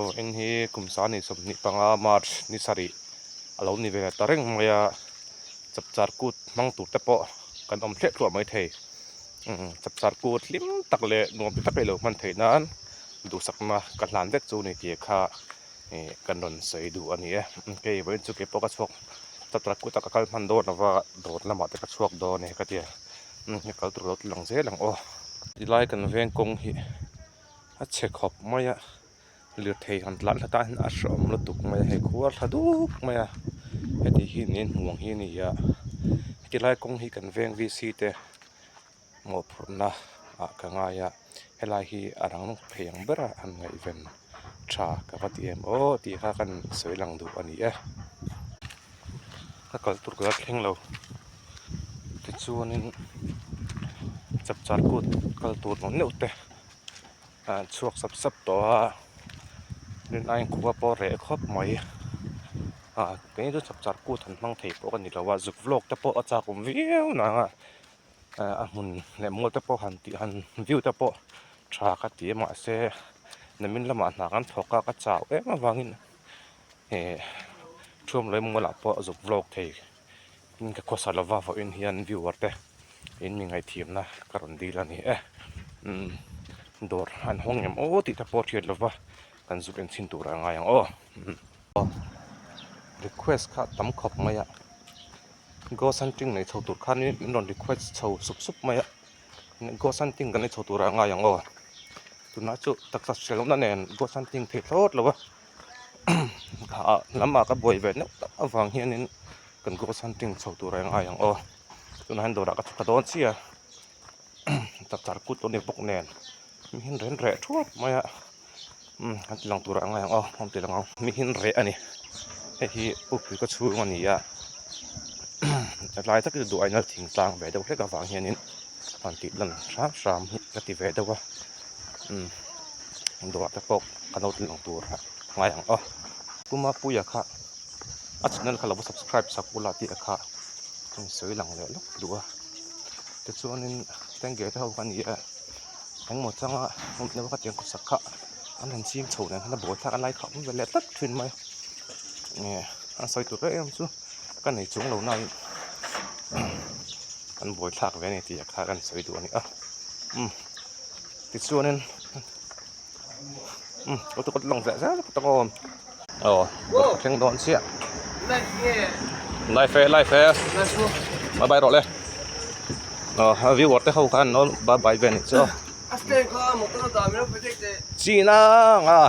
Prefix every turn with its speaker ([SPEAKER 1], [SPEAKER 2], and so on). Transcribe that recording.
[SPEAKER 1] Aw en hi kum sani 25 March ni sarih a lo ni ve ta reng mai a, chapchar kut hmang tur te pawh kan awm hliah hluah mai thei. Umm chapchar kut hlim tak leh nuam ti taka i lo hman theih nan duhsakna ka hlan vek chu ni tih kha ih kan rawn sawi duh a ni e. Kei vawiin chu keipawh ka chhuak chapchar kut a ka kal hman dawn lova dawr lamah te ka chhuak dawn e ka ti a, umm kal tur lo ti lang zel ang aw. Tilai kan veng kawng hi a chhe khawp mai a lirthei han tlan thla tan hian a hreawm lutuk mai a hei khuar thla duk mai a heti hi niin hmu ang hi a ni a heti lai kawng hi kan veng v c te mawhphurhna ah ka ngai a helai hi a rang phei ang ber a han ngaihven tha ka va ti em aw tih kha kan sawi lang duh a ni e ka kal tur ka la thleng lo tichuanin chapchar kut kal tur nuam deuh te. An chhuak sap sap tawh a rin aiin khua pawh a reh khawp mai ah kei chu chapchar kut han hmang thei pawh ka ni lo a zuk vlog te pawh a chak awm viau nang a a hmun leh mual te pawh han tih han view te pawh tha ka ti a mahse namin lamah hna kan thawk a ka chau em avangin eh thuamlai mualah pawh zuk vlog thei. In ka khawsa lova vawiin hian viewer te in mi ngaihthiamna ka rawn dil a ni e umm dawr an hawng em aw tih te pawh hriat lova kan zuk en chhin tur a ngai ang aw umm request kha a tam khawp mai a ghost hunting nei chho tur khan min rawn request chho sup sup mai a ghost hunting kan nei chho tur a ngai ang aw tunah chu taksa hriat lohna nen ghost hunting thei thlawt lo a. ah lamah ka buai ve neuh tak avang hianin kan ghost hunting chho tur a ngai ang aw tunah hian dawrah ka chhuk ta dawn chiah a chapchar kut lo ni bawk nen mi hian ren reh thuap mai a umm kan ti lang turah a ngai ang aw an ti lang ang mi hian reh a ni hei hi pukpui ka chhung a ni a tlai tak hi duh aina thingtlang ve deuh hlek avang hianin han tih lan hram hram hi ka ti ve deuh a umm. Dawrah te pawh kan lo tling ang tur a ngai ang aw. Puma Puia kha a channel kha lo va subscribe sak ula tih kha ka insawi lang leh lawk duh a. Tichuanin Tengge te ho kha a ni a, engmaw changa ka tiang khawsak kha an han ching chho nen khan a buai thlak a lai kha a awm ve leh tlat thin mai a. Nge an sawi tur em em chu ka nei chung lo nain an buai thlak ve a ni tih kha ka insawi duh a ni a. Umm. Tichuanin umm auto kawt lang zeh zel tak aw aw ka thleng dawn chiah live e live e bye bye rawh le aw viewer te ho khan an bye bye ve anih chu china nga.